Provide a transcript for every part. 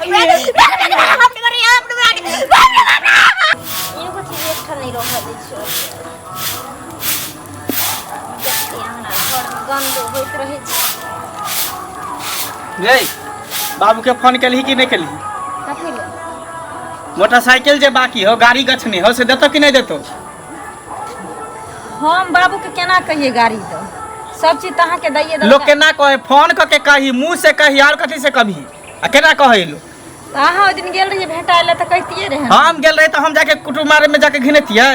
देखिए। एगो चीज एकठाम नहि रहऽ दै छै। जते अङ्गना घरमे गन्द होइत रहै छै। गे, बाबू के फोन केलही कि नहि केलही? कथी लेल? मोटरसाइकिल जे बाकी हो, गाड़ी गछने हो, से देतो कि नहि देतो? हम बाबूके केना कहिए गाड़ी दो? सब चीज तऽ अहाँके दैये देलक। लोग केना कहे? फोन कऽ के कही, मुंह से कही, और कथी से कभी आ केना कहे लोग? तऽ अहाँ ओहि दिन गेल रहियै भेटाए लए तऽ कहितियै रहए। हम गेल रही तऽ हम जाके कुटुम्ब मारे में जाके घिनेतियै?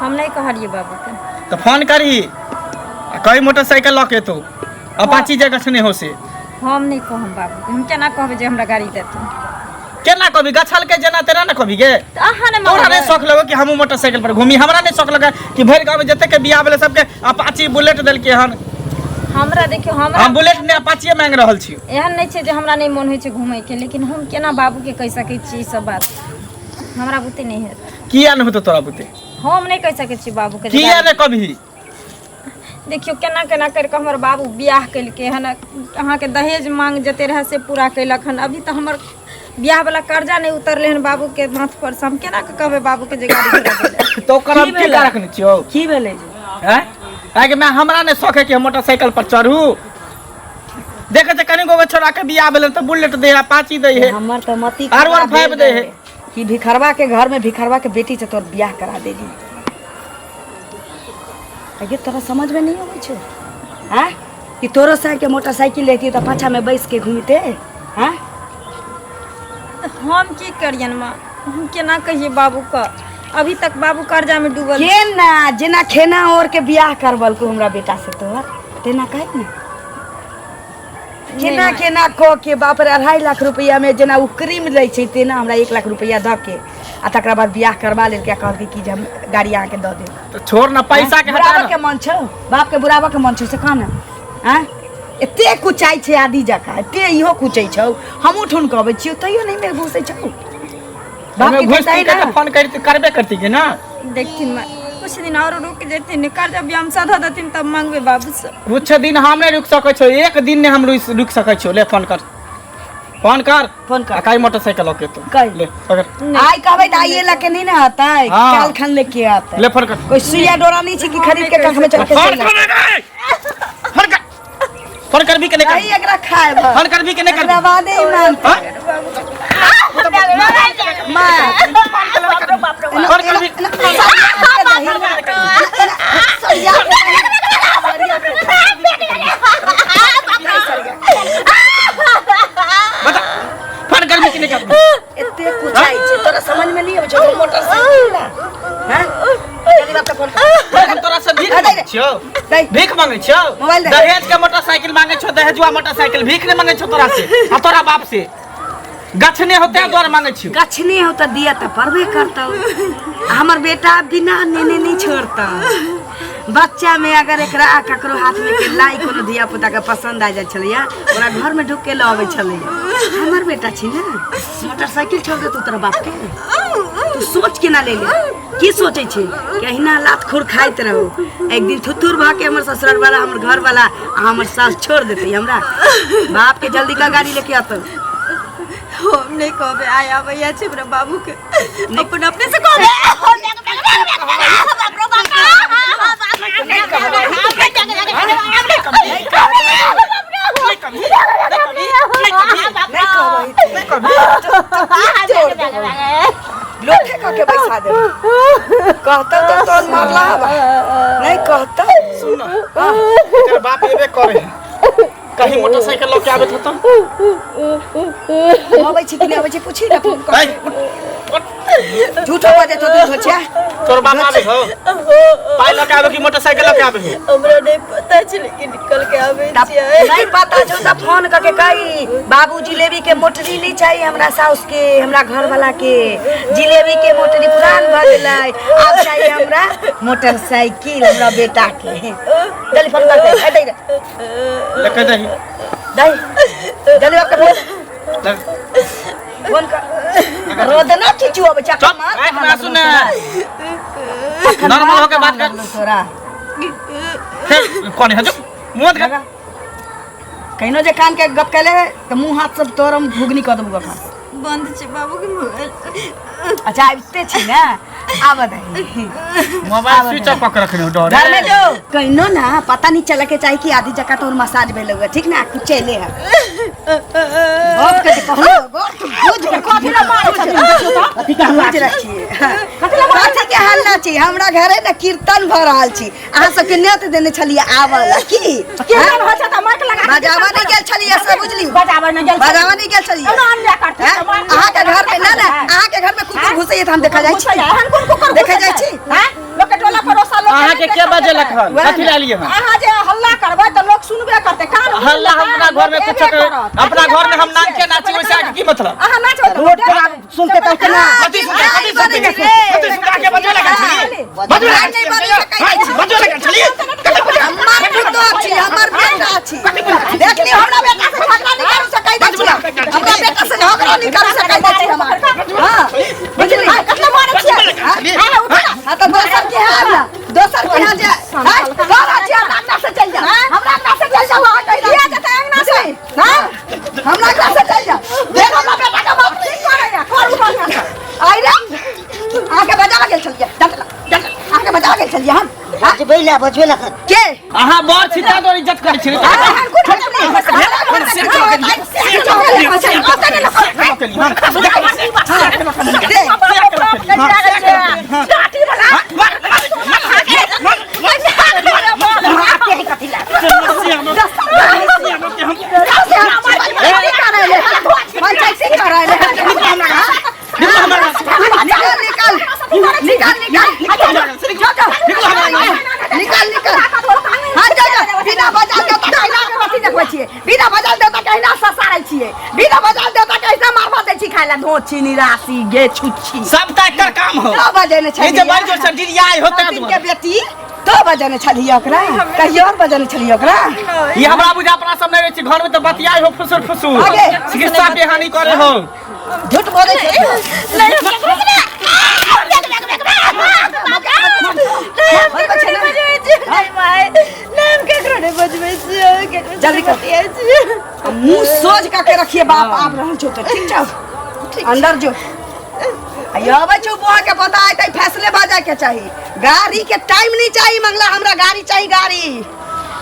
हम नहि कहलियै बाबूके। तऽ फोन करही आ कही मोटरसाइकिल लऽ के एतौ, अपाची जे गछने हो से। हम नहि कहम बाबूके। हम केना कहबै जे हमरा गाड़ी देतौ? केना कहबी? गछल के जेना तेना ने कहबी गे। तऽ अहाँ ने तोरा नहि मांगबै। शौक लगो कि हमहूँ मोटरसाइकिल पर घूमी? हमरा नहि शौक लगे कि भरि गाँव में जते के बियाह भेलै सबके अपाची बुलेट देलकै हन? हमरा देखियौ, हमरा हम बुलेट नहि, अपाचिए मांगि रहल छी। एहन नहि छै जे हमरा नहि मोन होइ छै घूमयके, लेकिन हम केना बाबूके कहि सकै छी ई सब बात? हमरा बुते नहि हैत। किया नहि होतौ तोरा बुते? हम नहि कहि सकै छी बाबूके जे किया गाड़ी- नहि कभी? देखियौ, केना केना करि कऽ हमर बाबू बियाह केलकै हन। अहाँके दहेज मांग जते रहए से पूरा केलक हन। अभी तऽ हमर बियाहवला कर्जा नहि उतरलै हन बाबूके माथपर से। हम केना कऽ कहबै बाबूके जे गाड़ी घोड़ा दै लए? तो ओकर हम की की भेलै? रखने छियौ? की भेलै जे? हैं? काहेकि मैं हमरा नहि शौक है कि हम मोटरसाइकिल पर चढ़ू। देखे छै कनि गो छोड़ा के बियाह भेलै तऽ बुलेट दै है, अपाची दै है। हमर तऽ मति आर वन खराब फाइव भेल दै है। रहे कि भिखरवा के घर में भिखरवा के बेटी से तोर बियाह करा देली। अगे तोरा समझ में नहीं अबै छौ हैं कि तोरो साइड के मोटरसाइकिल लेती तऽ पाछा में बैस के घूमते हैं? हम की करियन माँ? हम केना कहिए बाबूके? अभी तक बाबू कर्जा में डूबल। केना जेना खेना और के बियाह करबलको हमरा बेटा से तोहर, तेना कहत ने केना केना कऽ के। बाप रे, 2.5 लाख रुपैआ में जेना ओ क्रीम लै छै तेना हमरा 1 लाख रुपैआ दऽ के आ तकरा बाद बियाह करबा लेलकै आ कहलकै कि जे हम गाड़ी अहाँके दऽ देब। तऽ छोड़ ना, पैसा के हटा। बुढ़ाबा के मन छौ, बाप के बुढ़ाबा के मन छौ से कह ने। आँय, एते कुचाइ छै आदि जकाँ, एते इहो कुचै छौ। हमहूँ ठुन कहबै छियौ तैयो नहि मेरे घुसै छौ। बाप हमे के घुस देतै के ना। तऽ फोन करती, करबे करती के ना। देखथिन माँ, कुछ दिन और रुक जेथिन, कर्जा भी हम सधा देथिन तब मांगबै बाबू से। कुछ दिन हम नहीं रुक सकै छौ, एक दिन नहीं हम रुक रुक सकै छौ। ले फोन कर, फोन कर। फोन कर। आ काई मोटरसाइकिल लऽ के तू कहि। ले पकड़। आइ कहबै तऽ आइए लऽ के नहि ने अतै। हाँ। काल्हि खन लेके अतै। ले फोन कर। कोई सुइया डोरा नहीं छै कि खरीद के कंख में चढ़ के फोन चलि कर रे। फोन कर, फोन कर भी के नहीं जाए। कर? एकरा खाए फोन कर भी के नहीं कर? एकरा बादे ही मानतै। हाँ? माँ फोन कर भी। सरिया बता, फोन कर भी के नहीं कर? एते कुचाइ छै, तोरा समझ में नहीं आबै छौ मोटरसाइकिल ला हैं? जल्दी बाप के फोन कर। हम तोरा से भीख दे, मांगै छियौ? दे। भीख मांगै छियौ? मोबाइल दे। दहेज के मोटरसाइकिल मांगै छियौ, दहेजुआ मोटरसाइकिल। भीख नहीं मांगै छियौ तोरा से आ तोरा बाप से, गछने होते द्वारे मांगै छियौ। गछने हो तऽ दिया तऽ पड़बे करतौ। हमर बेटा बिना नेने नहीं छोड़तौ। बच्चा में अगर एकरा ककरो हाथ में के लाई कोनो धिया पुता के पसंद आ जाइ छलैया, ओकरा घर में ढुक के लऽ अबै छलैया। हमर बेटा छी ने, मोटरसाइकिल छोड़ दे तू तोरा बाप के। तू सोच के ना ले ले। की सोचै छी कि अहिना लात खुर खाइत रहू, एक दिन थुथुर भऽ के हमर ससुराल वाला, हमर घर वाला आ हमर सास छोड़ देतै हमरा बाप के? जल्दी का गाड़ी लेके अतौ। हम नहि कहबै। आइ आबैया छै हमरा बाबू के, अपन अपने से कहबै। नहीं कहबै, लोके कह के बैठा दे। कहतौ तऽ तोर मरला हवा नहीं कहतौ। सुन ना, तेरा बाप एबे करे है, कहीं मोटरसाइकिल लऽ के आबैत होतौ। अबै छी कि नहि अबै छी, पूछी ना फोन कर। ऐ, उठ, उठ। झूठो बजे तो तू सोचे। तोर बाप आबे हो, पाइ लऽ के आबे कि मोटरसाइकिल लऽ के आबे हो? हमरा नहि पता छै, लेकिन निकल के आबै छियै। नहीं पता छौ तऽ फोन करके कही, बाबू जिलेबी के मोटरी नहीं चाहिए हमरा साउस के, हमरा घर वाला के। जिलेबी के मोटरी पुरान भऽ गेलै, आब चाहिए हमरा मोटरसाइकिल हमरा बेटा के। जल्दी फोन कर दे, ए, दे दे। ले कह दही। दे जल्दी बाप के फोन। ले। फोन कर। रोदना चुचू अबै छै। चुप, आँखि में आंसू ने। नॉर्मल होके बात कर। तोरा फिर कौन है जो मुंह कर। कहिनो जे कान के गप कैले तऽ मुंह हाथ सब तोर हम घुघनी कऽ देबू अखन। बंद छै बाबू के मोबाइल। अच्छा, आबिते छी ने, आबऽ दही। मोबाइल स्विच ऑफ कऽ के रखने हो डरे। घर में जो कहिनो ना पता नहीं चले के चाही कि आधी जगह तोर मसाज भेल हुआ, ठीक ना? कुछ चले है बाप के जे कहलो गोर तू बुझ रखी। कथी ला मारै छथिन देखियौ तऽ। कथी के हल्ला रखिए? कथी के हल्ला छी? हमरा घरे ने कीर्तन भऽ रहल छी। अहाँ सबके न्योत देने छलियै आबऽ ला की? कीर्तन होइ छै तऽ माइक लगा के बजाबऽ नहि गेल छलियै से बुझलियौ? बजाबऽ नहि गेल छलियै। बजाबऽ नहि गेल छलियै। एना अन्याय करथिन हैं? तऽ माइक अहाँके लगा घर में ना ना के अहाँके घर में कुकुर घुसैया तऽ हम देखा जाइ छी। घुसैया, एहन कोन कुकुर देखै घुसै जाइ छै? छी? हैं? लोक के टोला पड़ोसा लोक अहाँके के बजेलक हन? वएह कथी ने। लए एलियै हन? अहाँ जे हल्ला करबै तऽ लोक सुनबे करतै, कान मुन हल्ला लेतै, हम अपना घर में लोक कुछ एबे करत। अपना कथी घर में हम लए नाचे नाची, मारै वैसे अहाँके की मतलब? अहाँ नाचबै तऽ रोड पर आब सुनते तऽ केना? कथी सुनते? कथी सुनते? कथी सुनते? अहाँके बजबे लगल छलियै? बजबे लगल नहि छलियै? बजै सकै छी। बजबे लगल छलियै? हमर पुतोह छी, हमर बेटा छी। देख लियौ, हमरा बेटा से झगड़ा नहि करू सकै दै छी। हमरा बेटा से झगड़ा नहि करू सकै दै छी हमर। हाँ, बुझली? कतना मारै छियै? हाँ, हाँ, तऽ दोसर के यहाँ ना, दोसर के यहाँ जे हाँ, कह रहल छी, हमरा अंगना से चलि जाउ, हमरा अंगना से चलि जाउ। अहाँ कहि किया जेतै अंगना से? हाँ, हमरा अंगना से चलि जाउ। देख, हमरा बेटा के बाप की करैया? करू बढ़िआँ से। आइ रे, अहाँके बजाबऽ गेल छलियै। डंट ला, डंट ला। अहाँके बजाबऽ गेल छलियै हम? हाँ? बजबै ला, बजबै ला। के अहाँ बड़ छी ताहि दुआरे इज्जत करै छी। एहन कोन पंचायती कराएले। निकाल निकाल निकाल निकाल निकाल निकाल। हाँ, जा जा। बिना बजाल देता कहिना अगरबत्ती देखबै छियै, बिना बजाल देता कहिना ससारै छियै, बिना बजाल देता कहिना मारबा दै छी खाय ला। धोची निरासी गे छुच्छी। सबटा एकर काम हो। तो बजेने ई जे छलियै बड़ जोर से डिरियाइ हो ताहि दिन के दुआरे। बेटी, तो बजेने छलियै ओकरा? कहियो और बजेने छलियै ओकरा? ई हमरा बुझा अपना सब नहि रहै छी घर में तऽ बतियाइ हो फुसुर फुसुर। आगे। चिकित्सा बेहानी करे हो। झूठ बोलै छै। बजबै छै ने? जल्दी कर। मुंह सोझ करके रखिए। बाप आब रहल छौ तऽ ठीक छौ, अंदर जो। आ अबै छौ बुआ के पता आइ फैसले भऽ जाय के चाही। गाड़ी के टाइम नहीं चाही मंगला, हमरा गाड़ी चाही गाड़ी,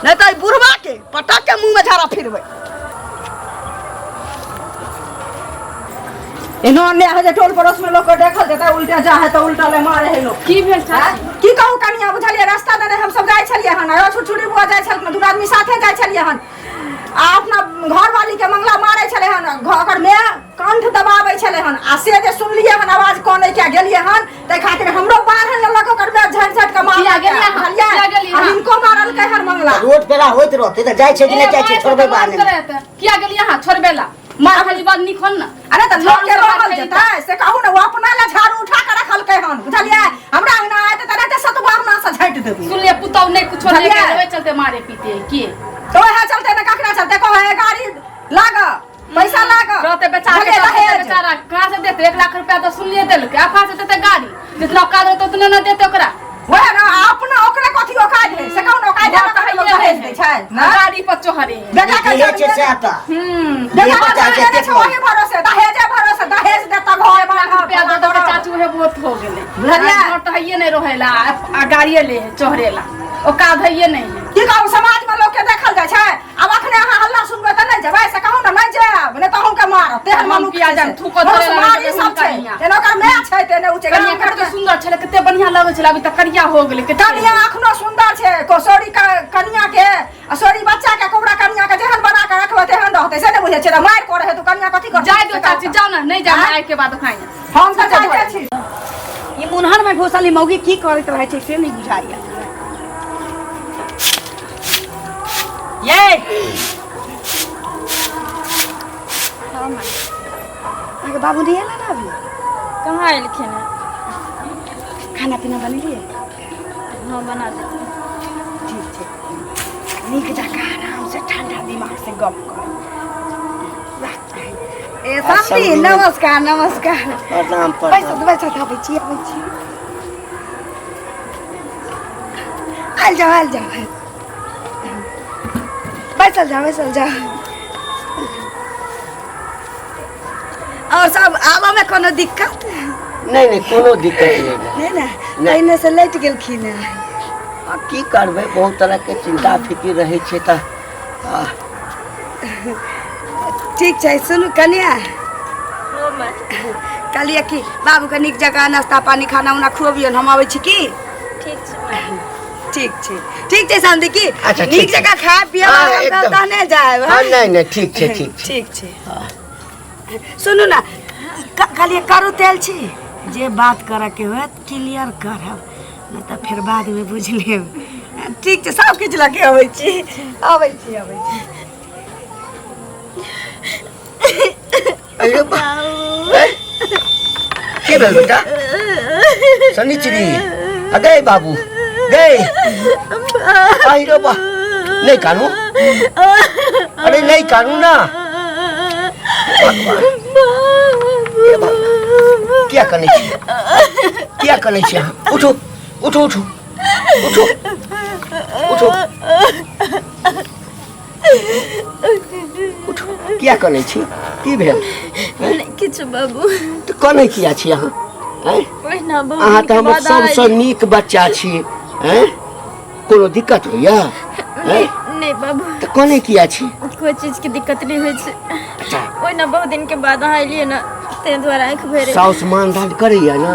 नहीं तो ई बुढ़वा के पटक के मुंह में झाड़ा फिरबै। एनो अन्याय है जे टोल पड़ोस में लोग के देखल जेतै, उल्टा जा है तऽ उल्टा ले मारे है लोग। की भेल चाची? की कहू कनिया, बुझलियै, रास्ता देने हम सब जाइ छलियै हन, आ छुटछुटी बुआ जाइ छलखिन, दू आदमी साथे जाइ छलियै हन, आ अपना घरवाली के मंगला मारै छलै हन। ओकर माय कंठ दबाबै छलै हन, आ से जे सुनलियै हन आवाज कनै के गेलियै हन, ताहि खातिर हमरो बारहन लेलक ओकर माय, झाटि झाटि के मारलकै। किया गेलियै अहाँ? बुझलियै? किया गेलियै आ अहाँ? हिनको मारलकै हन मंगला। रोड पेरा होइत रहतै तऽ जाइ छै कि नहि जाइ छै छोड़बै बहाने में? किया गेलियै अहाँ छोड़बै ला? मार खाली बात नीक होन ना। अरे तऽ लोक के झाड़ू से रोकल बात जेतै से कहू ने? ओ अपना लए झाड़ू उठा के रखलकै हन, बुझलियै? हमरा अंगना आयत तऽ एनाहिते सतुबारना से झाटि देबै। सुनलियै पुतहु नहि कुछो नहि बुझलियै? गेल, ओहि चलते मारे पीटे है की? तऽ ओएह चलते ने, ककरा चलते कहै है गाड़ी लाग, पैसा लाग। रहते बेचारा के बुझलियै, रहते दहेज। बेचारा कहाँ से देते? 1 लाख रुपया तो सुनलियै देलकै, आब कहाँ से देते गाड़ी? जितना औकात रहते उतने न देते ओकरा। वएह ने, अपना ओकरे कथी औकात है से कहू ने? औकात है तऽ लोक दहेज दै छै ना गाड़ी पर चोहरे है। बेटा के जे छै सएह तऽ। बेटा के बच्चा जन्म देने छै ओही भरोसे, दहेजे भरोसे। दहेज देता घर 1 लाख रुपया दऽ देलकै चाचू, हे बहुत हो गेलै। बुझलियै? घर तऽ हइये नहि रहेला आ गाड़िए ले है चोहरेला, औकात हइये नहि है। की कहू, समाज में लोक के देखल जाइ छै। आब अखने अहाँ हल्ला सुनबै तऽ नहि जेबै से कहू ने? नहि जायब, नहि तऽ अहूँके मारब। तेहन हम मनुख किया छै जायब? से। थूको धरे मनुष्य लागल मारी छै सब हुनका छै। हियाँ। तेना ओकर माय छै, तेने उ छै। कनिया कते सुंदर छलै, कते बढ़िया लगै छलै, अभी तऽ करिया हो गेलै कते। कनिया अखनो सुंदर छै। सोरी कनिया के आ सोरी बच्चा के, कोबरा कनिया के जेहन बना के रखबै तेहन रहतै, से नहि बुझै छियै? मारि करे है तू कनिया कथी करतै? जाय दो चाची, जाओ ना, नहीं जाना आइ के बाद खाइ। हम तऽ जाइते छी। ई मुनहर में घुसल ई मौगी की करैत रहै छै से नहि बुझाइया। ये अहाँके बाबू नहि एला ने अभी? कहाँ एलखिन हँ। खाना पीना बनेलियै? हाँ, बना देते। ठीक छै, नीक जकाँ आराम से ठंडा दिमाग से गप कर। ए समधी, नमस्कार नमस्कार। प्रणाम। बैसत प्रणाम। बैसत, आबै छी आबै छी। आयल जाओ आयल जाओ, बैसल जाओ बैसल जाओ। और सब आबऽ में कोनो दिक्कत? नहि नहि, कोनो दिक्कत नहि भेल। नहि ने? पहिने से लटि गेलखिन हेँ। आ की करबै, बहुत तरहके चिन्ता फिकिर रहै छै तऽ ठीक छै। सुनू कनिया, कहलियै कि बाबूके नीक जकाँ नाश्ता पानी खाना उना खुअबियौन, हम अबै छी की? ठीक छै माय। ठीक छै, ठीक छै समधी की। अच्छा, ठीक नीक छै। जकाँ खाय पियब, हाँ, आराम करब, एकदम। तहने जायब। हँ, नहि नहि, ठीक छै, ठीक छै। ठीक छै। सुनू ने, कहलियै करू तेल छी, जे बात करऽके होयत क्लियर करब, नहि तऽ फेर बादमे बुझि लेब। ठीक छै, सब किछु लऽ के अबै छी, अबै छी, अबै छी। अरे बा, ए? की भेल बेटा शनिचरी? आ गए बाबू गए, आई रे बा, नहीं कानू, अरे नहीं कानू ना। भगवान, हे भगवान, किया कनै छी, किया कनै छी अहाँ? उठू उठू उठू उठू उठू उठू, किया कनै छी, की भेल? नहि किछु बाबू। तऽ कनै किया छी अहाँ, आँय? ओहिना बहुत अहाँ दिनके तऽ हमर बाद सबसँ आयल। नीक बच्चा छी, आँय? कोनो दिक्कत होइया, आँय? नहि बाबू। तऽ कनै किया छी? कोइ चीजके दिक्कत नहि होइ छै। अच्छा। ओहिना बहुत दिनके बाद अहाँ एलियै ने, ताहि दुआरे आँखि भरि। साउस मानदान करैया ने?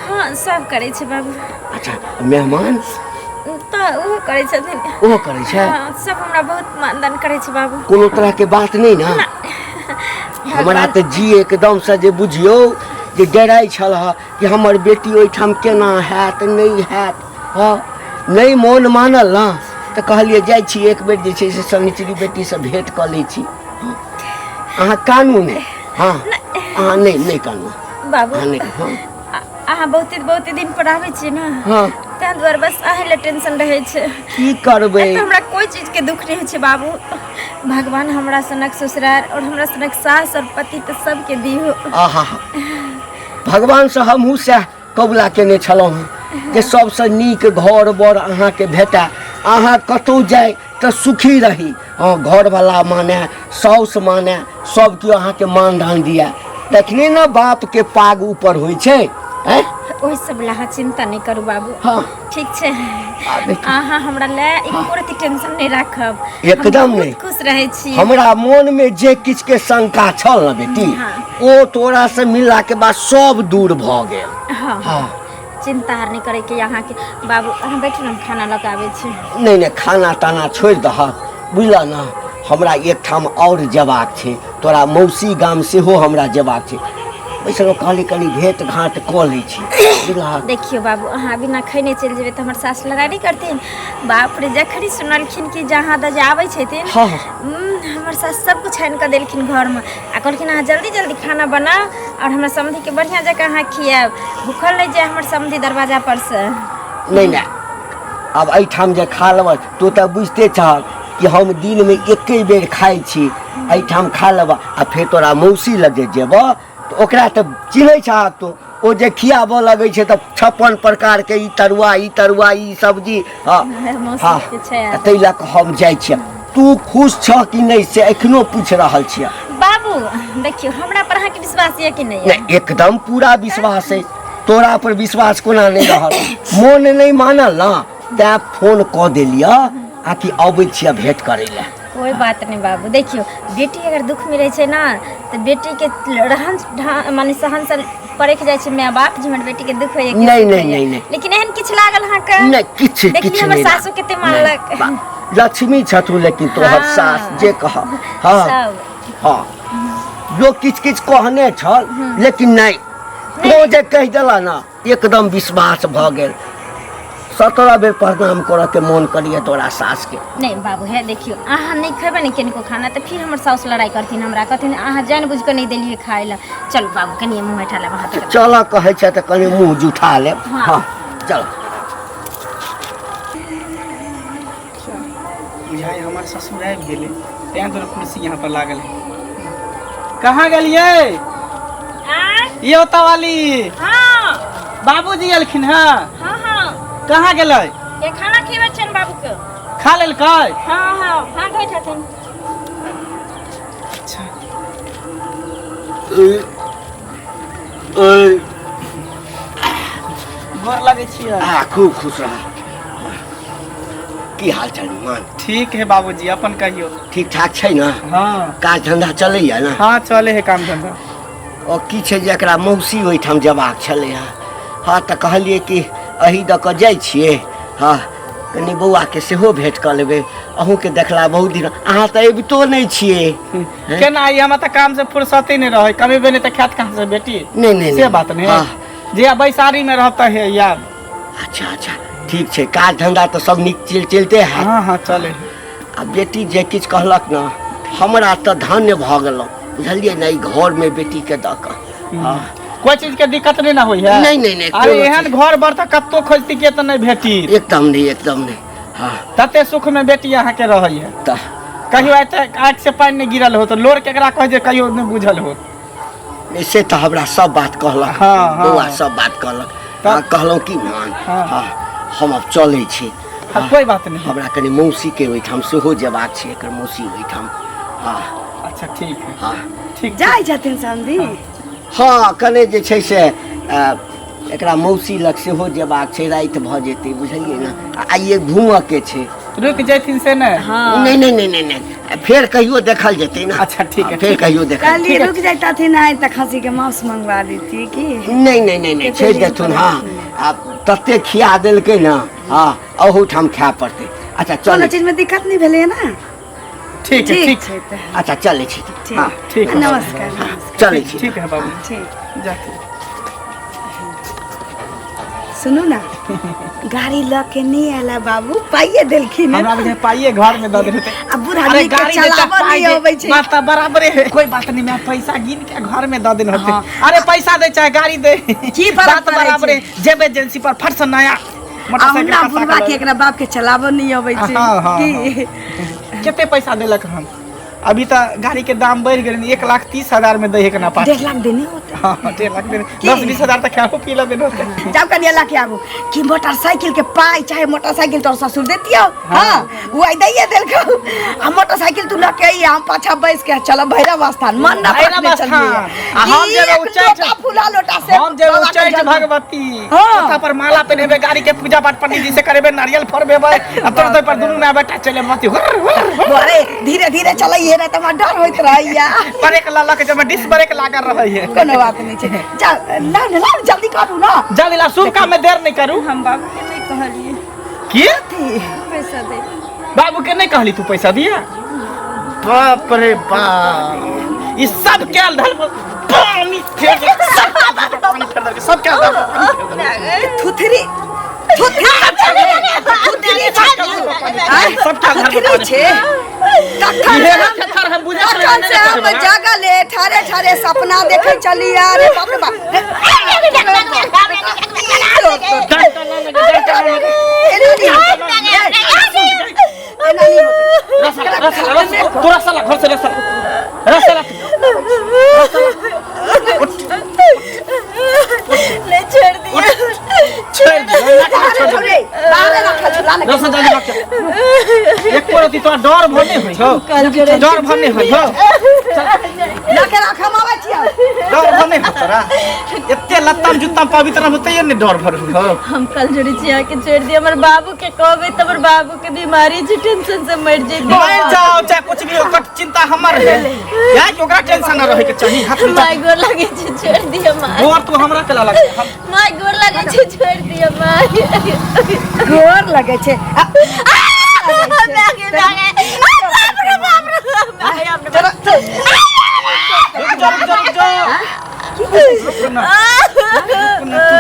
हँ, सब करै छै बाबू। अच्छा, मेहमान? तऽ ओहो करै छथिन। ओहो करै छै? हँ, सब हमरा बहुत मानदान करै छै बाबू। कोनो तरहके बात नहि ने? हमरा तऽ जी एकदमसँ जे बुझियौ जे डराइ छल हँ कि हमर बेटी ओहिठाम केना हैत, नहि हैत। हँ, नहि मोन मानल ने तऽ कहलियै जाइ छी एक बेर जे छै से शनिचरी बेटीसँ भेँट कऽ लै छी। हँ, अहाँ कानू नहि। हँ, अहाँ नहि नहि कानू। बाबू। अहाँ नहि, हँ। अहाँ बहुते बहुते दिन पर आबै छी ने, हँ, ताहि दुआरे बस अहीं लए टेंशन रहै छै। की करबै? एतऽ हमरा कोइ चीजके दुःख नहि होइ छै बाबू। भगवान हमरा सनक ससुरार और हमरा सनक सास और पति तऽ सबके दिहो। आहा, भगवानसँ हमहूँ सएह कबुला केने छलहुँ हँ जे सबसँ नीक घर बर अहाँके भेटए, अहाँ कतहु जाइ तऽ सुखी रही। हँ, घरवला माने, साउस माने, सब केओ अहाँके मानदान दिए, तखने ने बापके पाग ऊपर होइ छै, आँय? ओहि सब लए अहाँ चिंता नहि करू बाबू। हँ। ठीक छै। आ बेटी। अहाँ हमरा लए एको रति टेंशन नहि राखब। हम एकदम बहुत नहि। खुश रहै छी। हमरा मोनमे जे किछुके शंका छल ने बेटी, हँ। ओ तोरासँ मिललाके बाद सब दूर भऽ गेल। हँ। हँ। चिंता आर नहि करैके अहाँके बाबू। अहाँ बैठू ने, हम खाना लऽ कऽ आबै छी। नहि नहि, खाना ताना छोड़ि दहक, बुझलह ने? हमरा एकठाम आओर जेबाक छै, तोरा मौसी गाम सेहो हमरा जेबाक छै। बैसलहुँ, कहली कनि भेँट घाँट कऽ लै छी, बुझलहक? देखियौ बाबू, अहाँ बिना खैने चलि जेबै तऽ हमर सास लड़ाइ नहि करथिन? बाप रे, जखन सुनलखिन कि जहाँ दऽ जे आबै छथिन, हँ। हमर सास सब कुछ आनि कऽ देलखिन घरमे आ कहलखिन अहाँ जल्दी जल्दी खाना बनाउ आओर हमरा समधिके बढ़िआँ जकाँ अहाँ खियाएब, भूखल नहि जाय हमर समधि दरवाजा पर से। नहि नहि, आब एहिठाम जे खा लेबह, तू तऽ बुझिते छहक कि हम दिनमे एके बेर खाइ छी। एहिठाम खा लेबह आ फेर तोरा मौसी लग जे जेबह तऽ ओकरा तऽ चिन्है छहक तू, ओ जे खियाबऽ लगै छै तऽ 56 प्रकारके ई तरुआ, ई तरुआ, ई सब्जी। हँ हँ, ताहि लऽ कऽ हम जाइ छियै। तू खुश छह कि नहि से एखनो पूछि रहल छियै। बाबू देखियौ, हमरा पर अहाँके विश्वास यऽ कि नहि? नहि, एकदम पूरा विश्वास है। तोरा पर विश्वास कोना नहि रहल? मोन नहि मानल ने, तैं फोन कऽ देलियऽ आ कि अबै छियै भेँट करै लए। कोई बात नहीं बाबू। देखियौ, बेटी अगर दुख में रहै छै ने तऽ बेटीके रहन माने सहन से परख जाइ छै माय बाप जे हमर बेटीके दुख होइए कि नहि, सुख नहि, होइए। नहि, नहि। लेकिन एहन किछु लागल अहाँके? नहि, किछु देखलियै किछु हमर नहि। सासु कते मानलक। लक्ष्मी छथु लेकिन तोहर हाँ। सास जे कह। हँ। सब। हँ, लोक किछु किछु कहने छल, लेकिन नहि, तो जे कहि देला ने, एकदम विश्वास भऽ गेल। 17 बेर प्रणाम करऽ के मोन करिए तोरा सास के। नहीं बाबू, है देखियो, अहाँ नहीं खेबै ने किनको खाना तऽ फिर हमर साउस लड़ाई करथिन हमरा, कहथिन अहाँ जानि बुझि कऽ नहीं देलियै खाय लए। चलू बाबू, कनिए मुँह बैठा लेब अहाँ। चल, कहै छै तऽ कनि मुँह जुठा लेब। हाँ। हँ, चल। बुझाइ हमर ससुर आबि गेलै, तें दुआरे कुर्सी यहाँ पर लागल है। कहाँ गेलियै ये ओता वाली? हाँ। बाबूजी एलखिन हँ? हाँ हाँ। कहाँ गेलै? ये खाना खिबै छियनि बाबूके। खा लेलकै? हाँ हाँ, हाथ धोइ छथिन। अच्छा। ओए गोर लगै छियै। आ खूब खुश रह। की हाल चाल मान? ठीक है बाबूजी, अपन कहियो। ठीक ठाक छै ने? हाँ। काज धंधा चलैया ने? हाँ चले है काम धंधा। ओ की छै जे एकरा मौसी ओहिठाम जेबाक छलै हँ। हँ तऽ कहलियै कि एही दऽ कऽ जाइ छियै। हँ कनि बौआके सेहो भेँट कऽ लेबै, अहूँके देखला बहुत दिन। अहाँ तऽ अबितो नहि छियै। केना आई, हमरा तऽ काम से फुर्सते नहि रहै, कमेबे नहि तऽ खायत कहाँ से बेटी। नहि नहि से बात नहि। हाँ। जे बैसारी में रहता है यार। अच्छा अच्छा ठीक छै, काज धंधा तऽ सब नीक चलिते है। हाँ हाँ चले। आ बेटी जे किछु कहलक ने, हमरा तऽ धन्य भऽ गेलहुँ, बुझलियै ने, ई घरमे बेटीके दऽ कऽ। हँ कोई चीज के दिक्कत नहीं ना होई है। नहीं, नहीं, नहीं, अरे कोनो एहन चीज। घर बर तऽ कतौ खोजती के तऽ नहीं भेटी। एकदम नहीं, एकदम नहीं। हाँ तते सुख में बेटी अहाँ के रहै है। तऽ कहियो आइ तक आँखि से पानि नहीं गिरल हो तऽ लोर केकरा कहै जे कहियो नहीं बुझल हो। नहीं, से तऽ हमरा सब बात कहलक। हाँ, हाँ। बौआ सब बात कहलक। तब? हाँ, कहलहुँ कि मान। हाँ। हाँ हम अब चलै छी। हाँ, कोई बात नहीं। हमरा कनि मौसी के ओहिठाम सेहो जेबाक छै, एकर मौसी ओहिठाम। हाँ अच्छा ठीक है। हाँ ठीक। जाइ छथिन समधी? हाँ कने जे छै से एकरा मौसी लग सेहो जेबाक छै, राति भऽ जेतै, बुझलियै ने। आ आइए घूमऽ के छै। रुक जैथिन से ने? हाँ। नहीं नहीं नहीं नहीं नहीं, फेर कहियो देखल जेतै ने। अच्छा, ठीक है, हाँ, फेर ठीक। कहियो देखल। कहलिए रुक जाती ना तऽ खस्सी के मांस मंगवा देती की। नहीं नहीं नहीं नहीं, छोड़ि देथुन। हाँ आ तते खिया देलकै ने, हाँ अहूठाम खाय पड़तै। अच्छा कोनो चलै। चीज में दिक्कत नहीं भेलै ना? ठीक है, ठीक। छै तऽ। अच्छा चलै छी। ठीक। हाँ ठीक है। नमस्कार नमस्कार। चलै छी। ठीक है बाबू। ठीक। जाते। सुनू ना, गाड़ी लऽ के नहीं आयल बाबू, पाइए देलखिन। हमरा बुझे पाइए घर में दऽ देने होतै। आ बूढ़ अरे आदमी के गाड़ी देता चलाबऽ पाइ नहीं दे, अबै छै। बात तऽ बराबरे है, कोई बात नहीं, मैं पैसा गिन के घर में दऽ देने होतै। हाँ। अरे पैसा दे चाहे गाड़ी दे, की फर्क बात पड़ै बराबरे। छै? जेबै एजेंसी पर फट से नया आ मोटरसाइकिल हुनका खसा बुढ़वा के के एकरा बाप के चलाबऽ नहीं अबै छै। हाँ, हाँ, की? कते पैसा देलक हन? अभी तऽ गाड़ी के दाम बढ़ि गेलै, 1,30,000 में दै है के ना पास। 1.5 लाख देने होते। हाँ 1.5 लाख देने, की? 10-20 हजार तक खाओ पी ला देने होते। जाओ कनिया ला के आबू कि मोटरसाइकिल के पाई चाहे मोटरसाइकिल तोर ससुर देतियो। हाँ वो आई दैये देलकौ। आ मोटरसाइकिल तू लके आई, हम पाछा बैस के चलब भैरव स्थान। मन ना भैरव पकड़ने स्थान। चलिए। आ हम ई जेबै एक उच्चैठ। लोटा फूला लोटा से हम जेबै बाबा के उच्चैठ जल- भगवती। हाँ। ओतऽ पर माला पहिनेबै, गाड़ी के पूजा पाठ पंडित जी से करेबै, नारियल फोड़बेबै, आ तोर तोर पर दुनू माय बेटा चले मती हुर हुर हुर। अरे धीरे धीरे चलैये ने तऽ हमरा डर होइत रहैया। ब्रेक लऽ लऽ के जब डिस्क ब्रेक लागल रहै है। कोनो बात नहीं छै, जा लाउ ने, लाउ जल्दी करू ना। जल्दी ला, शुभ काम में देर नहीं करू। हम बाबू के नहीं कहलिए की पैसा दे। बाबू के नहीं कहली तू पैसा दिया? बाप रे बाप, ई सब कैल धल पर पानी फेर दे, सब कैल धल पर पानी फेर दे, सब कैल धल पर पानी फेर दे। थुथरी थुथरी थुथरी सब कैल धल पर थुथरी पानी छै। तखन इहे हम थेथर हम बुझै छलियै, तखन नहि से हम करबै। जगले ठारे ठारे सपना देखै छलियै। अरे बाप रे बाप, डंटा लऽ लगे, डंटा लऽ लगे। एना नहि होतै। एना नहि होतै। रसा ला, रसा ला, रसा ला, तू रसा ला, घर से रसा ला। रसा ला। नहीं छोड़ दिया। छोड़ि दियौ, नाक छोड़ि दियौ। बाहरे बाहरे राखल छौ, ला ने। रसा जल्दी रख। एको रति तोरा डर भर नहि होइ छौ? डर भर नहि होइ छौ? ला के राख, हम आबै छियौ। डर भर नहि होइ तोरा? एते लत्ताम जुत्ताम पवित्र हम तैयो नहि डर भर होइ छौ? हम कल जोड़ी छी के छोड़ दिया। हमर बाबू के कहबै तऽ हमर बाबू के बीमारी छै, टेंशन से मर जेतै। मर जाओ चाहे कुछ भी हो, ओकर चिंता हमर है। यार कि ओकरा टेंशन न रहे के चाही। हाथ नीचा। माय गोर लागे छै, छोड़ दिया माय। गोर तू हमरा केला लगे। माय गोर लागे छै, छोड़ दिया माय। गोर लगै छै। आ, माय माय, बाप रे बाप रे, माय अपने रुक जा, रुक जा, रुक जा। रुक ना, रुक ना तू।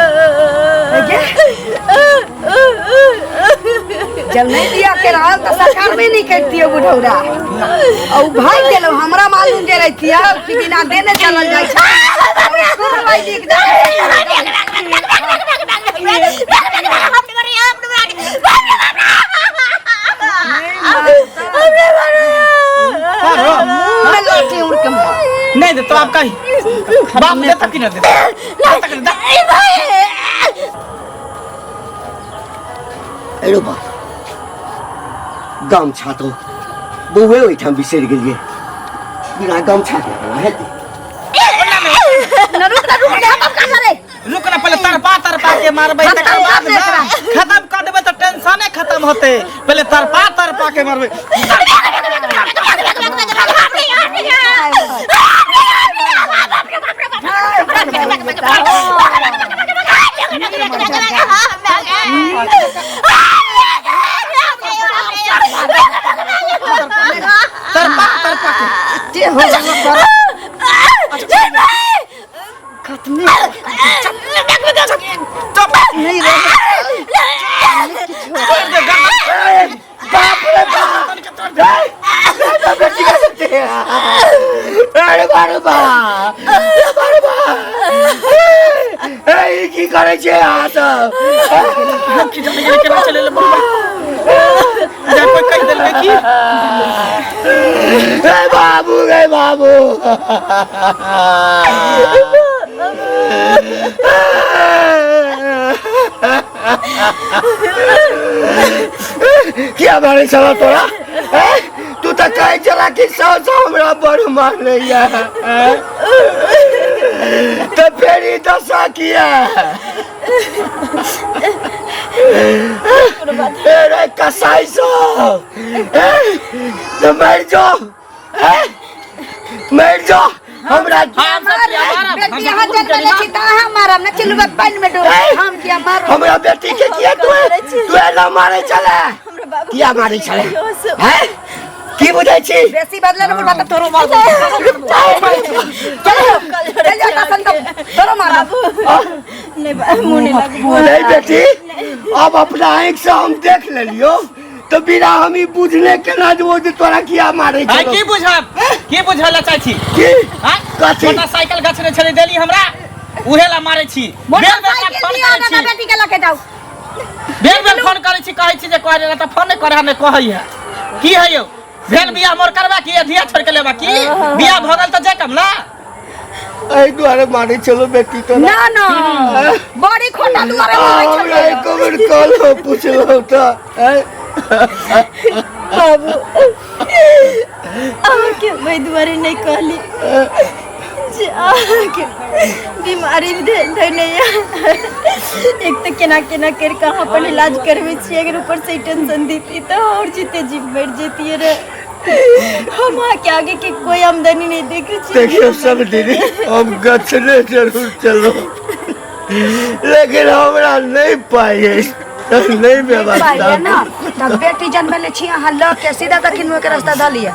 जब नहीं दिया के रहल तऽ सरकार में नहीं कटतियो बुढ़ौरा। और उ भागि गेलौ, हमरा मालूम जे रहितियो कि बिना देने चलल जाइ छै। सुन भाई लिख दे। करो। मुँह में लाठी उड़ के मार। नहीं दे तो आप कहीं बाप देता कि नहीं देता? देता कि नहीं देता? अरे बा, गमछा तो बौए ओहिठाम बिसरि गेलियै। बिना गमछा के केना हेतै? ना, रुक ना, रुक ना, हम काट रे। रुक ना, पहले तरपा तरपा के मारबै, हम तकर तरपा बाद दे ना एकरा। खत्म कर देबै तऽ टेंशने खत्म होते। पहले तरपा तरपा के मारबै। तरपा तरपा के ते हो गलो कर खत्म चुप नहीं रे। तोड़ दे गर्दन। बाप रे बाप, बेटी का सकते हैं। अरे बारे बाप, अरे बारे बाप, ए की करे छे अहाँ सब? हम की जाने गेलै केना चले बुढ़बा जा, कोई कहि देलकै की? ए बाबू गे बाबू, किया मारे छला तोरा? ए, तू तऽ कहै छला कि सौ सौ हमरा बड़ मारैया, तऽ फेर ई दशा किया? ए रे कसाई सब, ए तऽ मरि जो, ए मरि जो हमरा। हम सब किया मारब? बेटी अहाँ जन्म छी त अहाँ मारब न, चलू पानि में डूब हम किया मारब? हमरा बेटी के किया तू तू एना मारे छले? किया मारे छले हैं? की बुझै छी? बेसी बदले न बुढ़बा त तोरो मारब। चलो चल जा तखन त तोरो मारब। नहीं मुँह नहीं लागू। नहीं बेटी, अब अपना आँख से हम देख लेलियो तो बिना हम ई बुझने केना जे ओ जे तोरा किया मारे आइ छलो। की बुझब, की बुझल ला चाहै छी? की? आँय? कथी? मोटरसाइकिल गछने छलै, देली हमरा, उहे ला मारै छी। बेर बेर मोटरसाइकिल फोन दिअ करै ना छी। बेटी के लके जाउ। बेर बेर फोन करै छी, कहै छी जे कहै ला तऽ फोन नहि करै, नहि कहै है। की है यौ, भेल बियाह मोर करबा की धिया छोड़ के लेबा की? बियाह भऽ गेल तऽ जाय कम ना। एहि दुआरे मारे छलो बेटी तोरा? ना ना, बड़ी खोटा दुआरे मारै हमरा छलै। एको बेर कहलो पुछलो तऽ ऐं? बाबू, अहाँके हम एहि दुआरे नहि कहली जे अहाँके बीमारी धरने यऽ। एक तऽ केना केना करि कऽ अहाँ अपन इलाज करबै छियै, अगर ऊपरसँ ई टेंशन दैती तऽ आओर जीते जी मरि जैतियै रे। हम अहाँके आगे के कोई आमदनी नहि देखै छियै। देखियो सब दीदी, हम गछने जरूर चलो, लेकिन हमरा नहीं पाई है, नहीं व्यवस्था पाइ ना तब बेटी जन्मले छी अहाँ लऽ के सीधा दक्षिण मुँह के रास्ता धऽ लिअ।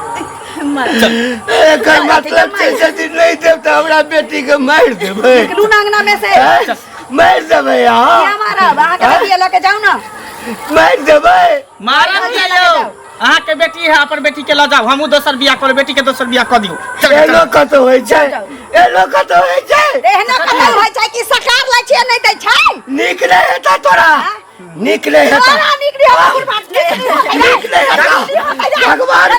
एकर मतलब छै यदि नहीं देब तऽ हमरा बेटी के मारि देबै। निकलू ना अंगना में से। हैं? मारि देबै अहाँ? किया मारब अहाँके? बेटी लऽ के जाउ ना। मारि देबै? मारब किया यौ? अहाँके बेटी है, अपन बेटी के लऽ जाउ, हमहूँ दोसर बियाह करब, बेटी के दोसर बियाह कऽ दियौ। चल, चल। एनो कतौ होइ छै? एनो कतौ होइ छै? एहनो कतौ होइ छै कि सकार लै छियै, नहि दै छै। नीक नहि हेतौ तोरा, नीक नहि हेतौ। तोरा नीक नहि होतौ बुढ़बा, नीक नहि होतौ। नीक नहि हेतौ। भगवान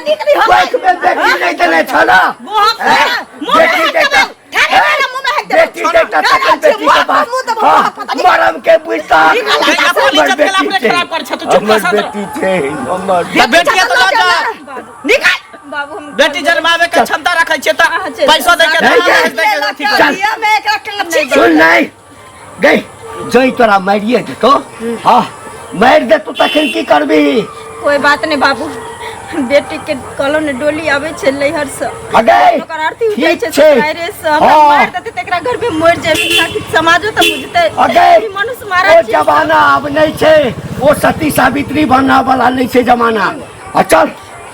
कोख में बेटी नहि देने छौ ना? हैं? बेटी देता, बेटी देता तखन बेटी के बात। हाँ, मरम के बुझता। अपन हमर इज्जत के बेटी अपने छै, खराब कर छै, तू चुप हमर कर। बेटी छै हमर। तऽ बेटी के तऽ लऽ जाउ। निकाल। बाबू, हम बेटी जन्मावे के क्षमता रखै छियै तऽ चलि पैसो दै के नहीं, दाना नहीं। दै के अथी करू। चल। दिया में एकरा कच्ची। सुन, नहीं गई जई तोरा मारिए देतो, हाँ मारि देतो, तखन की करबी? कोई बात नहीं बाबू, बेटी के कहलो ने डोली आबै छै नैहर से, अगे ओकर आरती उठै ठीक छै छै। ससुरारे से। हमरा हाँ। मारि देतै तऽ एकरा घर में मरि जेबै, ताकि समाजो तऽ बुझतै अगे ई मनुष्य मारा ओ जमाना आब नहि छै, ओ सती सावित्री बनना वाला नहि छै जमाना। आ चल,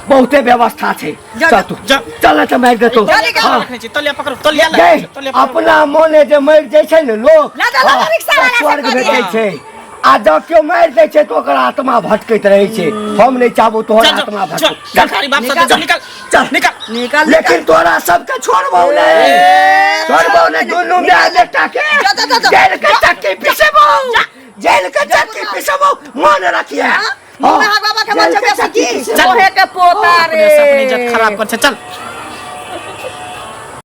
बहुते व्यवस्था छै, चल तू। जा। चल ना तऽ मारि देतो। तलिया हाँ। रखने छी, तलिया पकड़ू, तलिया गै, लग तलिया पकड़ू। अपना मोने जे मरि जाइ छै ने लोक, ला जा, ला जा, हाँ, रिक्शा वाला से स्वर्ग कह भेटै दिया। छै, आ जब केओ मारि दै छै तऽ ओकर आत्मा भटकैत रहै छै। हम नहि चाहबो तोहर चल, आत्मा चल, भटक। चल, भिखारी बाप साथे चल, निकल। चल। निकल। निकल। लेकिन तोरा सबके छोड़बौ नहि, छोड़बौ नहि। दुनू माय बेटा के जा, जा, जा, जा। जेल के चक्की पिसबौ, जेल के चक्की पिसबौ, मन रखिए। मुँह में हाथ बाबा के जेल बच्चा के बेसी चक्की की पिसेबौ। ओहे के पोता रे। अपने से अपने इज्जत खराब कर छै, चल।